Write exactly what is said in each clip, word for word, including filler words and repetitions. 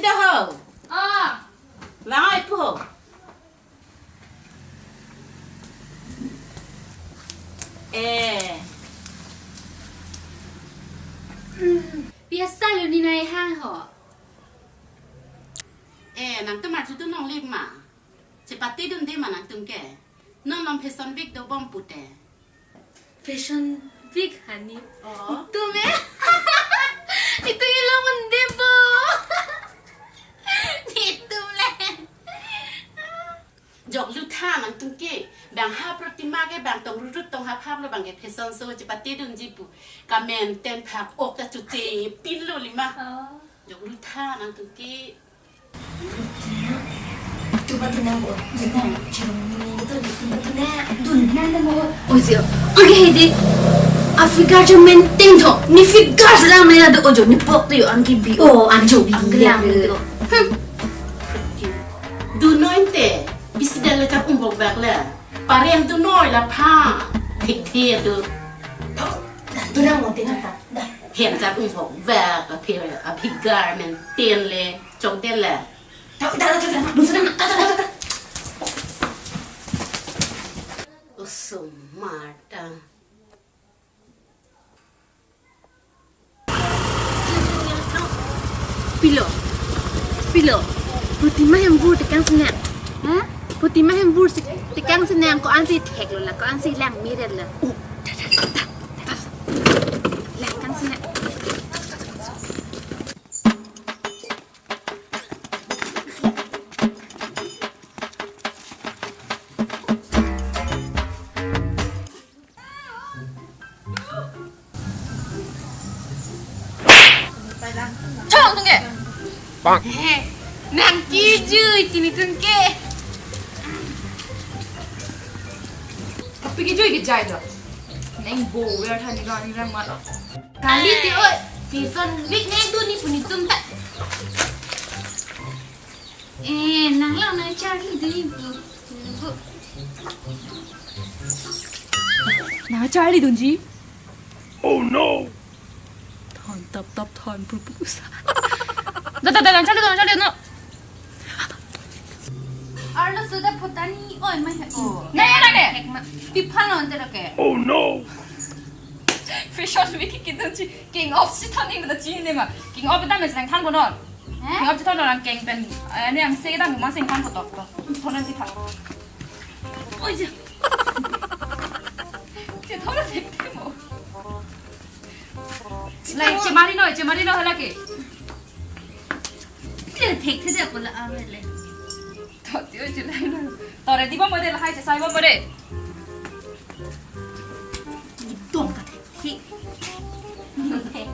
Dah ho. Ah. Lang ai pu ho. Eh. Pi asai lo ne nai hang ho. Eh, nangtum arjudun longle ma? Chepatedunde ma nangtum ke? Non non Fashion Week dobom pute. Fashion Week hani. Oh. Itum eh. Itum ilong un debo. Itum le. Joklu tha nangtum ke. Bang ha protima ke bang tong rurut tong hap hap lo bang ke fashion show chepatedunji pu. Kamen ten phak ok ta chuche pin lo lima. Oh. Joklu tha nangtum ke. Tupa tunang bo, tunang, chirong ni tu, tupa tunang, tunang tang bo. Oi sio, oke hedi. Africa jo maintain tho, ne figure sedang main ado ojo, ne pok tu yo an ki bi. Oh, an jo bi. An gelang tu. Hmm. Dunnoi te, bisi dal le chak umbok bak le. Pareng dunnoi la pha. Thik thik tu. Tunang mo te nang ta. Dah. Hem chak umbok bak, a figure maintain le. Chok den le. Ta, ta, ta, ta, ta, ta, ta, ta, ta, ta. Osomar ta. Pilo. Pilo. Protima hem vur tekang sinang. Ha? Protima hem vur si tekang sinang ko-ansi thek lo la, ko-ansi lang miret la. Oh, ta, ta, ta, ta, ta. Lang kang sinang. Chong tung ke. Bang. He, nang kijui tini tung ke. Api kijui ke jai do. Neng bo wer than ni rang ni rang ma. Kali te oi, Fashion Week neng tu ni puni tum ta. Eh, nang lang nang Charlie dei bu. Bu. Nang Charlie dunji. Oh no. Thon tap tap thon pur pur usa. Da da da nang Charlie dun, Charlie dun. Arlo sudah putani oi mai he. Oh. Ne ne ne. Hek ma. Pi phan lo ante lo ke. Oh no. Fashion Week ke dunji. King of si thon ni ma da chi ne ma. King of da me sang than bonon. Eh? King of si thon orang keng pen. Eh, ne ang se da ma sing than botok to. Thon si than. Oi ja. Che thon thek thek mo. Lai, chemari noi, chemari noi hala ke. Che thek thek de ko la a le. To, tio, che lai noi. To, ready bom mo de, lahai chesai bom mo de. Dom ka thek. Hi.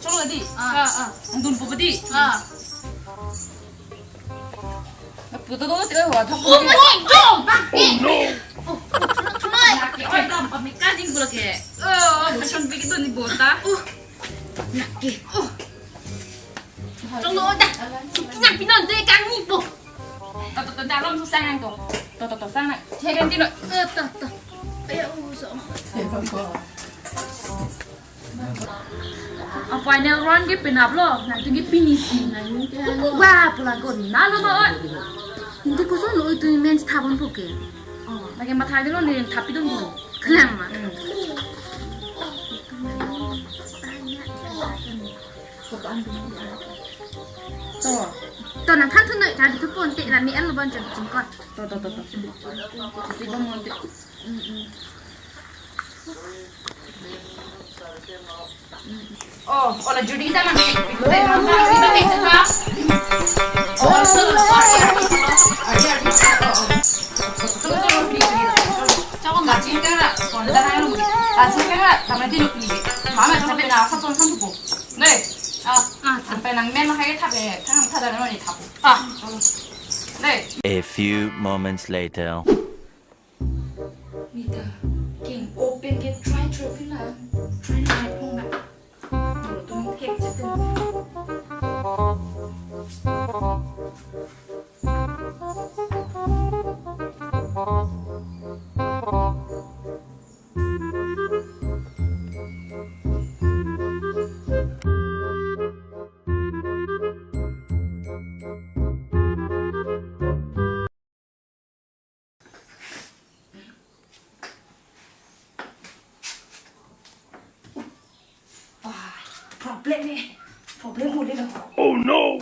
Cholo di. Ah. Ah, ah. Ang dun po di. Ah. Puto to, tio, wa thok. Oh my God! Oh no! Oh, oh, thunoi, thunoi. Lake, oi, dam pamika ding bola ke. Oh, Fashion Week itu ni bota. Oh. Lake. Oh. Chong lo da. Kinang pinon de kang ni po. To, to, to, dalom susang nang to. To, to, to, sang nang. Chegan tino. Eh, to, to. Eh, oh, so. A final round ke penap lo, nangtum ke finishing nang. Wa pula gon na lo ma oi. Hindi koson lo itu men thabon puke. Oh, lagi mathai dolo ni thapi dun dun. Klang ma. Hmm. To. To nang than thun noi, than thun pon te na mi el lo bon jong jong ko. To, to, to, to. Si bon mon te. Mm, mm. Oh, hola Judy kita nang. Oh, hola Judy kita. Oh, hola Judy kita. Chakon lachin kara, konda na lo. Lachin kara, tama tino pili. Mama sampai na sa ton san tupo. Nei. Ah, ah, sampai nang men hai thape, thang thada no ni thapo. Ah. Nei. A few moments later. Nita, king open ke try try pin la, try na mai phong na. Tum thek che tum. Problem huli lo. Oh no!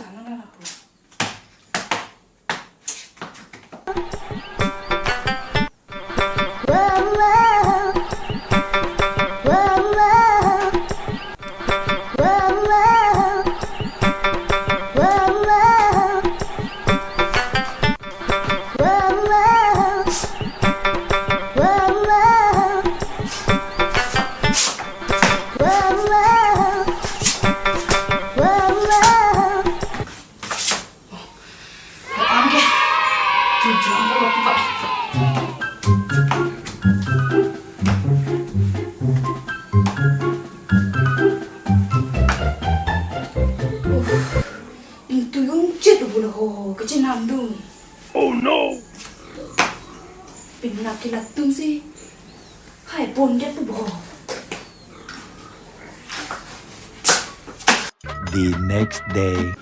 Uff, ingtui ongchit pulo ho, kachinam dun. Oh no! Pinna kilat tumsi hai pondet pu bo. The next day.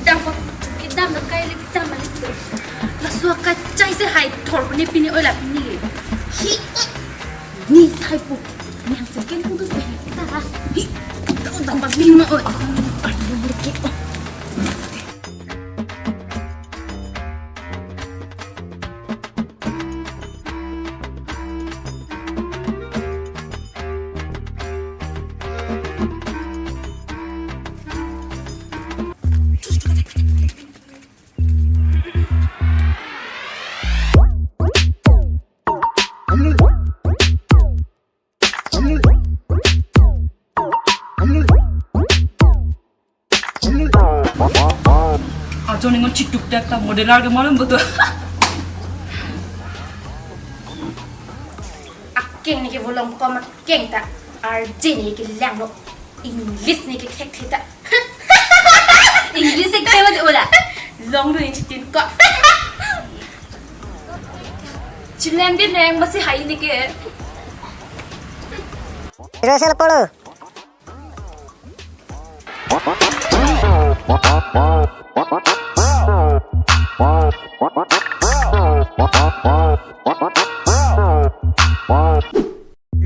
Dam ko, dam na kai le, dam na le. Laso kachai se hai thor ne pini, oi la pini. Hi. Ni sai pu. Yang se ken pu tu ta. Hi. Dam dam ba pini ma, oi. Ai, mo ke. Ajo ningon chituk tak ta modeler ke malum betul. Akeng ne ke volong kom akeng ta, arje ne ke langlo, English ne ke thek thek ta. English ek tema de ola. Long do inchi tin ko. Chilang din neng masi hai ne ke. Rehearsal polo.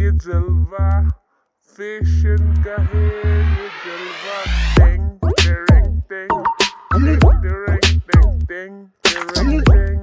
ये जलवा फैशन का है, ये जलवा। टेंग, टेरेंग, tang, tang, टेरेंग, टेंग, टेरेंग, tang.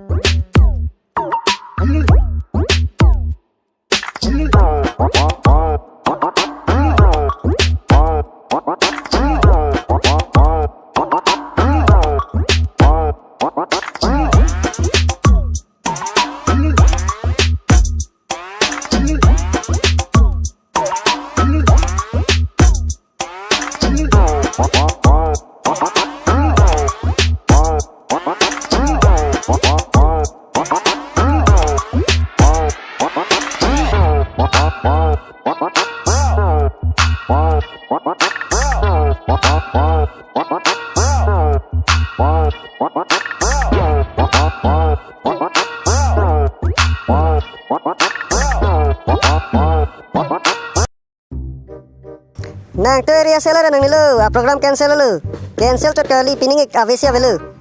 Nangtum rehearsal nangnelo, aprogram cancel lo. Cancel chot kali, pining ik avesi avelo.